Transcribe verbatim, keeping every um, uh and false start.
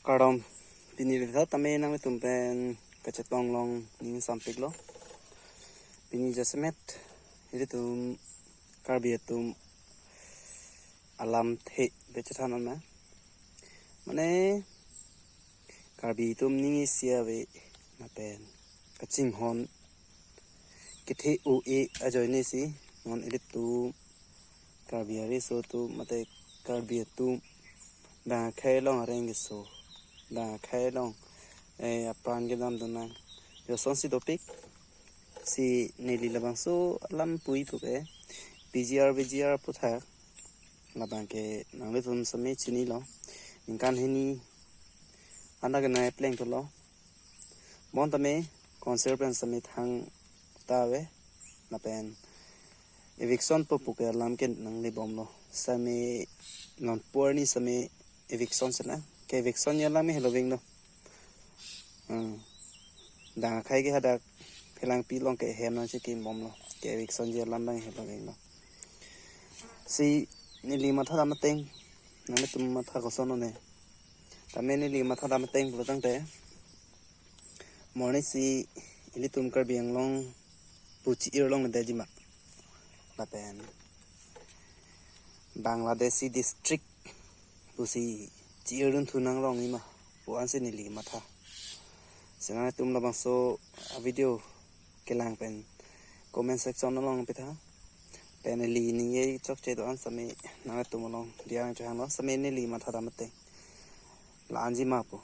Kardom, pini ritha tame nanglitum pen kachetong long ning sampik lo. Pini jasemet ilitum Karbi atum alamthe pen chethan on ma. Mane Karbi atum ning isi ave lapen kachinghon kethe o-e ajoine si non ilitum Karbi ariso atum mate Karbi atum dang akhei along areng keso, dang akhei along eh apran kedam dun nang, josonsi dopik. Si neli labangso alam pu-i puke P G R V G R puthak labang ke nanglitum sitame chinilo. Ningkan hini anda kenai pleng thulo. Bon tame council pen sitame thangta ave lapen eviction pu puke alam ke nanglebomlo. Sitame non pu arni sitame eviction sena ke eviction alam helo vinglo. Hmm. Dang akhei ke hadak Phelangpi along ke hem nangchekim bomlo, ke eviction alam dang helo vinglo. Si neli matha dam ateng, nanglitum matha koson one? Tame neli matha dam ateng pulo tangte, morning si ilitum Karbi Anglong pu chi-ir longledetji ma, lapen Bangladeshi district pusi chi-ir dunthu nanglongji ma pu ansi neli matha. Si nanglitum labangso avideo kelang pen comment section along pitha. Pen neli ningje chokche do-an sitame nanglitum along diya nangchehanglo, sitame neli matha dam ateng la-anji ma pu.